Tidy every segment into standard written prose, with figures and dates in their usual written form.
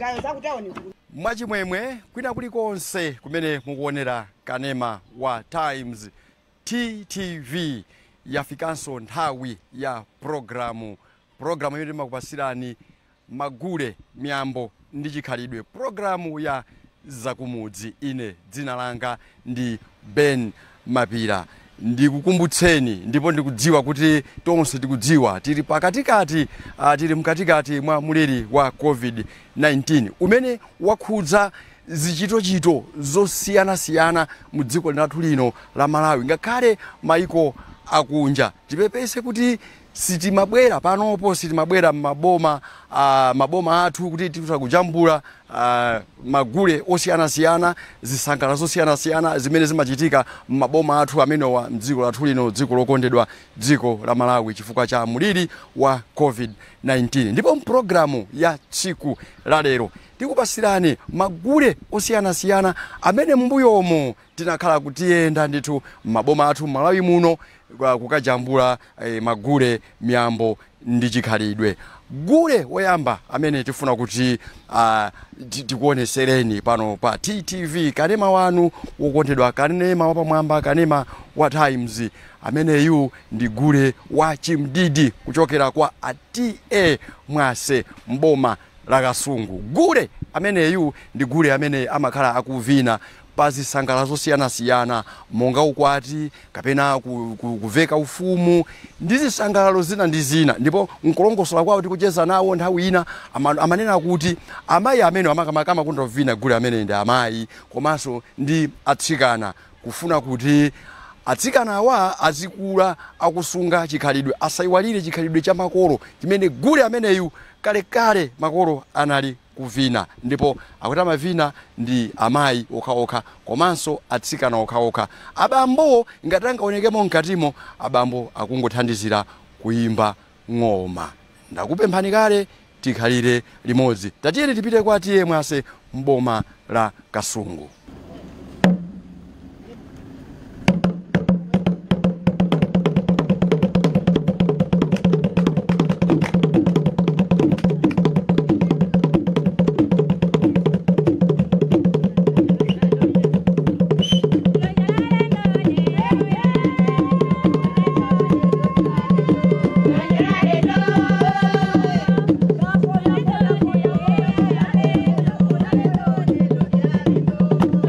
Zigayo zakutaoni. Mwachimwemwe kwina kulikonse kumene mukuonera kanema wa Times TTV, yafikanso nthawi ya programu imene timakupasirani magule, miyambo ndi chikhalidwe, programu ya zakumudzi. Ine dzina langa ndi Ben Mapira. Ndikukumbutseni ndipo ndikudziwa kuti tonse tikudziwa tili pakatikati, tili mkatikati mwa muliri wa COVID-19 umene wakhudza zichitochito zosiyanasiyana mu dziko lathu lino la Malawi, ngakhale maiko akunja. Tipepese kuti sitimabwera panopo, sitimabwera m'maboma maboma athu kuti titha kujambula magule osiyanasiyana, zisangalalo zosiyanasiyana zimene zimachitika m'maboma athu amenewa mdziko lathu lino, dziko lokondedwa, dziko la Malawi, chifukwa cha muliri wa COVID-19. Ndipo mpulogalamu ya tsiku la lero tikupasirani magule osiyanasiyana amene m'mbuyomo tinakhala kutiyenda ndithu m'maboma athu Malawi muno kukajambula magule, miyambo ndi chikhalidwe. Gule woyamba amene tifuna kuti tikuonesereni pano pa TTV, kanema wanu wokondedwa, kanema wapamwamba, kanema wa Times, ameneyu ndi gule wa chimdidi kuchokera kwa TA Mwase mboma la Kasungu. Gule ameneyu ndi gule amene amakhala akuvina pa zisangalalo zosiyanasiyana monga ukwati kapena kuveka ufumu ndi zisangalalo zina ndi zina. Ndipo nkulongosola kwawo tikucheza nawo nthawi ina amanena kuti amayi amene amakamakama kundovina gule amene ndi amayi komanso ndi atsikana, kufuna kuti atsikana awa azikula akusunga chikhalidwe, asayiwalire chikhalidwe cha makolo chimene gule ameneyu kalekale makolo anali kuvina. Ndipo akuti amavina ndi amayi okhaokha komanso atsikana okhaokha. Abambo ngati angaonekemo mkatimo, abambo akungothandizira kuyimba ng'oma. Ndakupemphani kale tikhalire limodzi. Tatiyeni tipite kwa TA Mwase mboma la Kasungu. Thank you.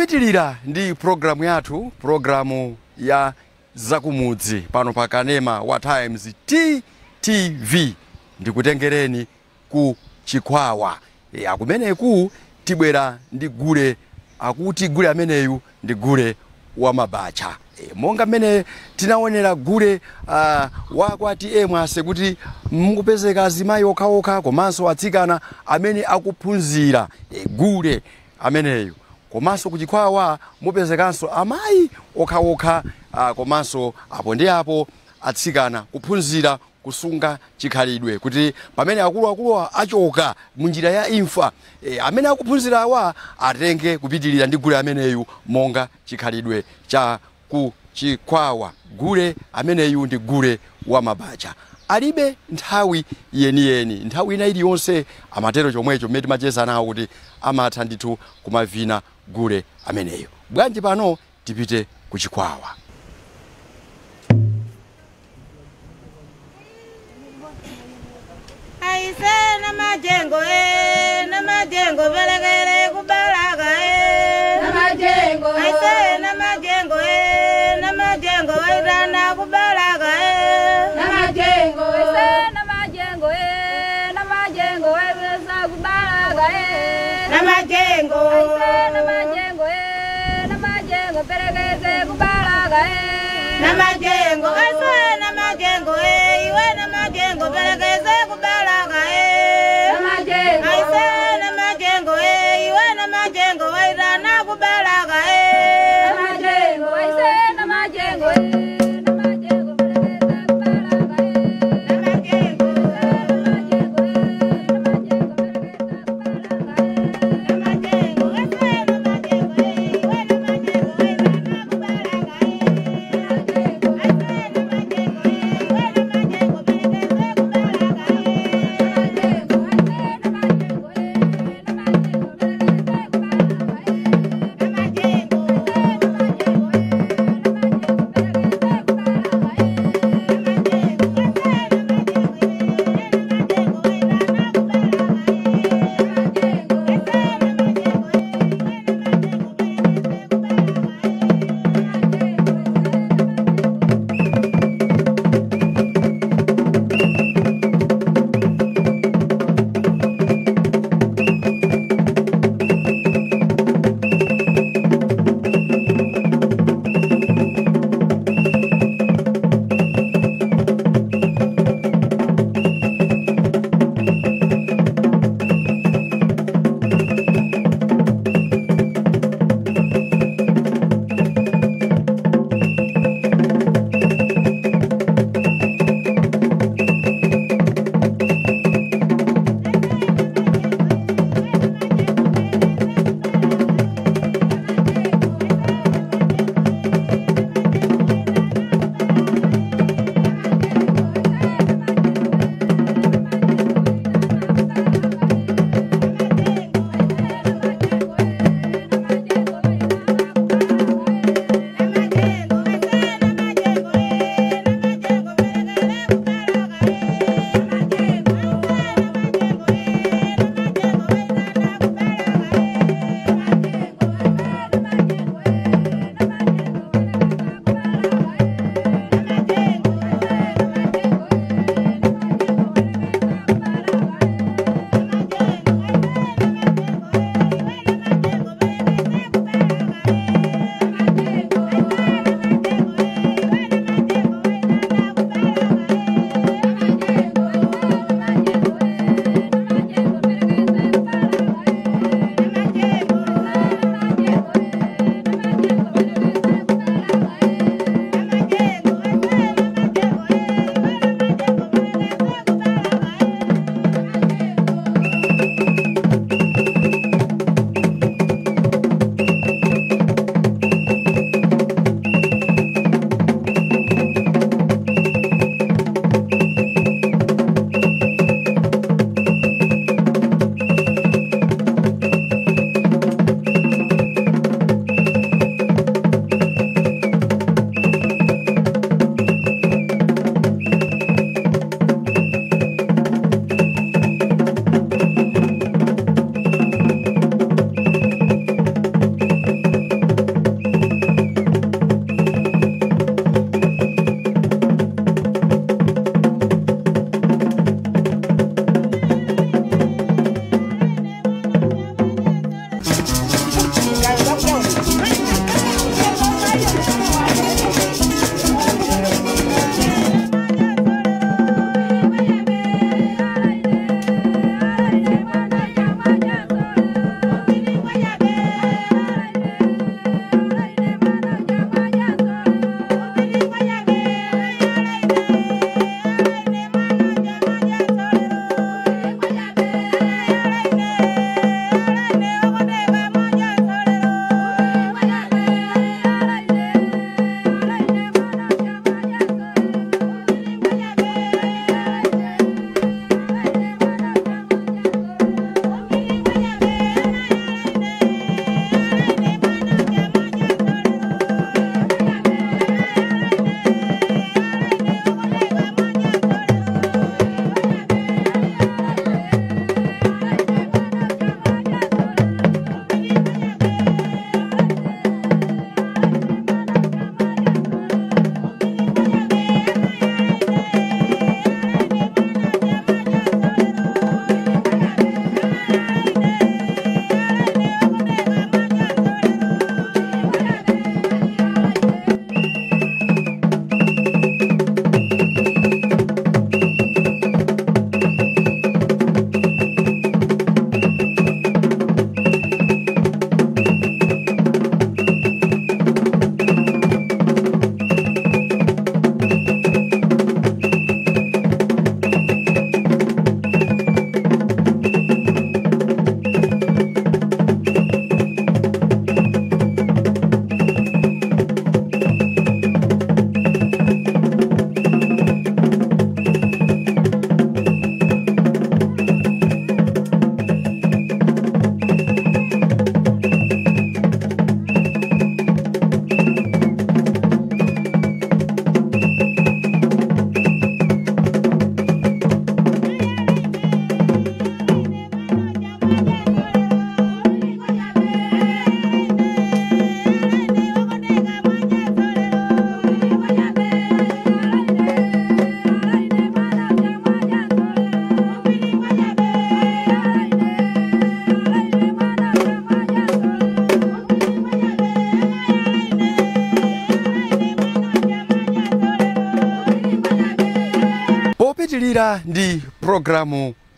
Tikupitirira ndi programu yathu, programu ya zakumudzi pano pa kanema wa Times TTV. Ndikutengereni ku Chikwawa. Akumeneku tibwera ndi gule, akuti gule ameneyu ndi gule wa mabacha. Monga mmene tinaonera gule wakwati emwase kuti mukupezeka azimayi okhaokha komanso atsikana amene akuphunzira gule ameneyu. Komanso kuchikwawa mupezekanso amayi okhaokha komanso apo ndi apo atsikana kuphunzira kusunga chikhalidwe kuti pamene akuluakulu achoka munjira ya imfa amene akuphunzira awa atenge kupitirira ndi gule ameneyu monga chikhalidwe cha kuchikwawa. Gule ameneyu ndi gule wa mabacha, alibe nthawi yeniyeni, nthawi ina iliyonse amatero chomwecho mmene timacheza nawo kuti amatha ndithu kumavina gule ameneyo. Bwanji pano tipite kuchikwawa. Aise na majengo na majengo velekele kubalaka na majengo. Aise na majengo na majengo waitana kubalaka na majengo. Aise na majengo na majengo waitana kubalaka na majengo. Aise na majengo na majengo pelekeze kubalaka na majengo. Aise na majengo iwe na majengo pelekeze kubalaka na majengo. Aise na majengo iwe na majengo waitana kubalaka na majengo. Aise na majengo na majengo pelekeze kubalaka na majengo. Na majengo na majengo pelekeze kubalaka na majengo. Aise na majengo iwe na majengo waitana kubalaka na majengo. Aise na majengo iwe na majengo pelekeze kubalaka.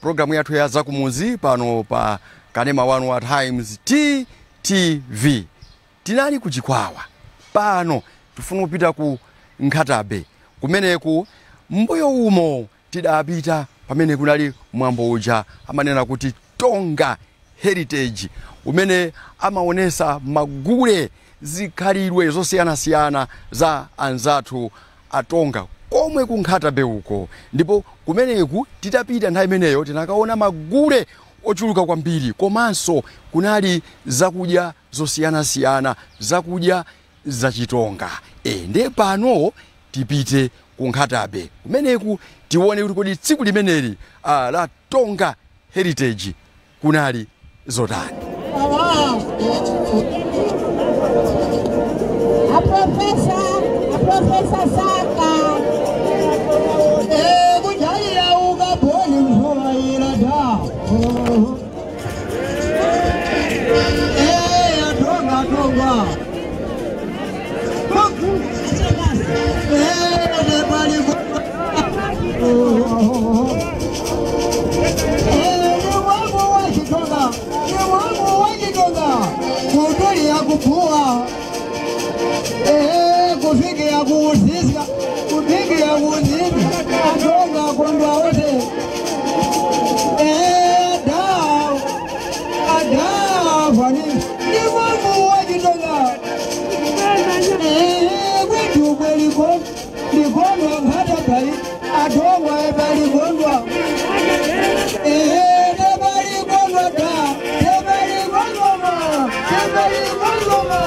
Programu yathu ya zakumuzi pano pa kanema wanu wa Times TTV. Tinali ku Chikwawa, pano tifuna kupita ku Nkhatabe. Kumeneku mbuyo umo tidapita pamene kunali mwambo uja amanena kuti Tonga Heritage, umene amaonesa magule zikhalidwe zosiyanasiyana za anzathu atonga komwe ku Nkhatabe uko. Ndipo kumeneku titapita nthawi imeneyo tinakaona magule ochuluka kwambiri, komanso kunali zakudya zosiyanasiyana, zakudya zachitonga. Nde pano tipite ku Nkhatabe kumeneku tione kuti kodi tsiku limeneli la Tonga Heritage kunali zotani. Aprofesa Saka. Kujaira ukaboni msowaira da. Atonga tonga. Nepali ni wangu wa Chitonga, ni wangu wa Chitonga. Kutuli ya kupua. Kufikia kuuzizia, kufikia kuuzizia, atonga kondwa wote. Da, fani, ni wangu wa Chitonga. Kwetu kweliko, likondwa Nkhatabe, atongwa ebalikondwa. Ebalikondwa da, ebalikondwa ma, ebalikondwa ma.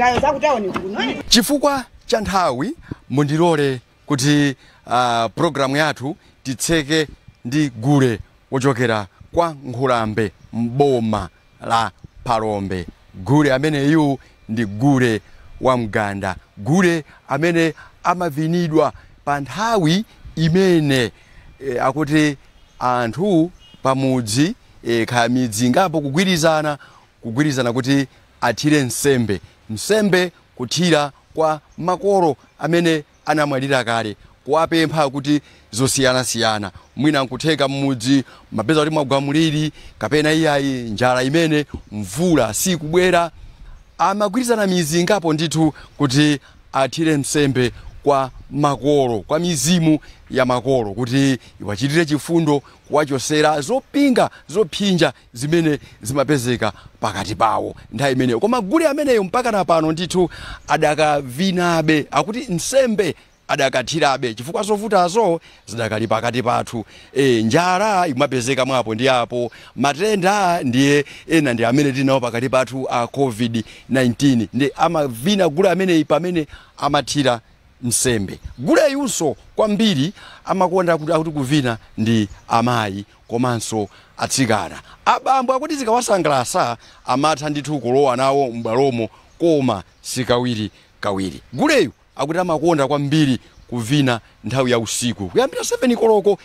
Zigayo zakutaoni kuno. Chifukwa cha nthawi mundilole kuti programu yathu titseke ndi gule wochokera kwa Nkhulambe mboma la Phalombe. Gule ameneyu ndi gule wa mganda, gule amene amavinidwa pa nthawi imene akuti anthu pamudzi kaya midzi ngapo kugwirizana kuti athire nsembe kuthira kwa makolo amene anamwalira kale, kuwapempha kuti zosiyanasiyana, mwina nkutheka mmudzi mapeza kuti mwagwa mliri kapena iyayi njala imene mvula sikubwera. Amagwirizana midzi ngapo ndithu kuti athire nsembe kwa makolo, kwa mizimu ya makolo kuti iwachitire chifundo, kuwachosera zopinga zophinja zimene zimapezeka pakati pawo nthawi imeneyo. Koma gule ameneyo mpaka na pano ndithu adakavinabe, akuti nsembe adakathirabe chifukwa zovutazo zidakali pakati pathu. Njala imapezeka mwapo ndi apo, matenda ndiye ena ndi amene tinawo pakati pathu a COVID-19. Ndi amavina gule ameneyi pamene amathira nsembe. Gule yunso kwambiri amakonda kuti kuvina ndi amayi komanso atsikana. Abambo akuti zikawasangalatsa amatha ndithu kulowa nawo m'bwalomo koma sikawiri kawiri. Guleyu akuti amakonda kwambiri kuvina nthawi ya usiku kuyambira 7 koloko,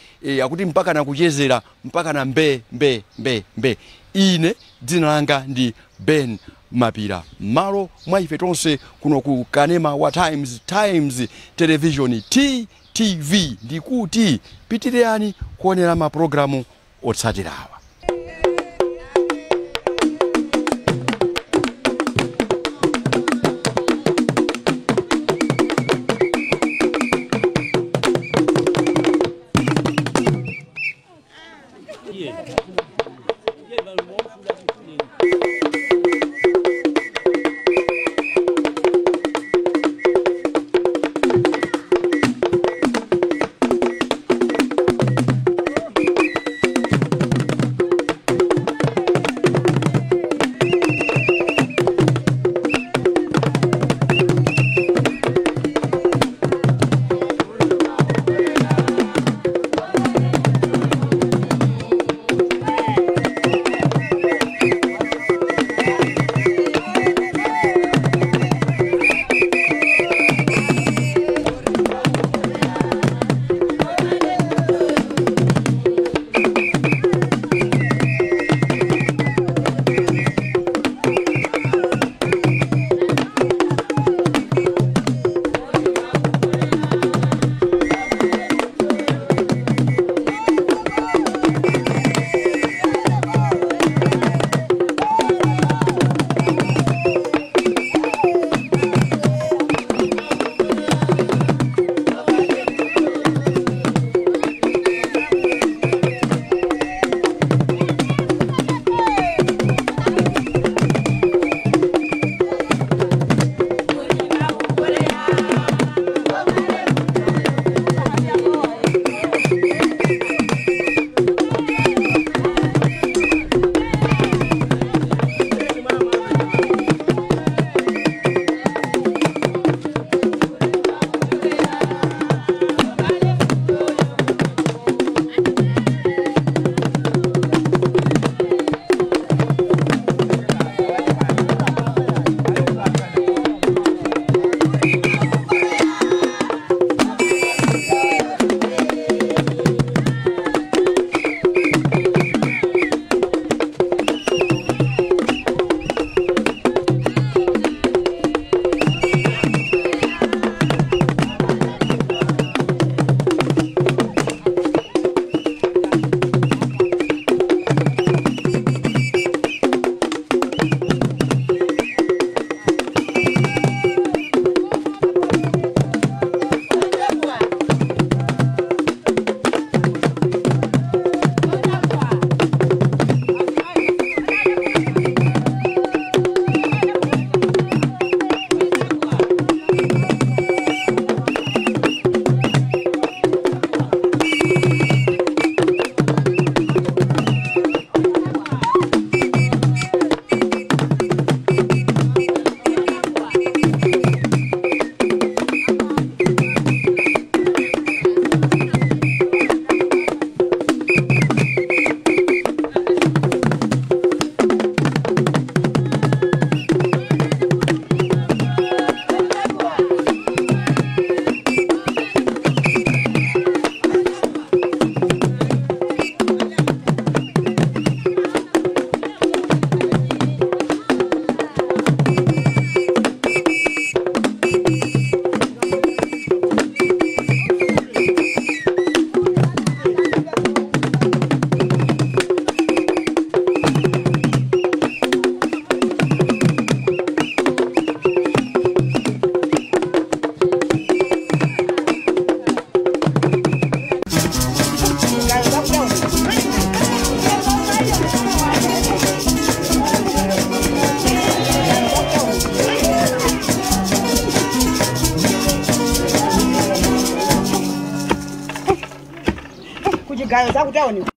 akuti mpaka na kuchezera mpaka na mbe mbe mbe mbe. Ine dzina langa ndi Ben Mapira, malo mwa ife tonse kuno ku kanema wa Times, Times Television TTV, ndikuti pitiriyani kuonera mapulogalamu otsatirawa. Zigayo zakutaoni.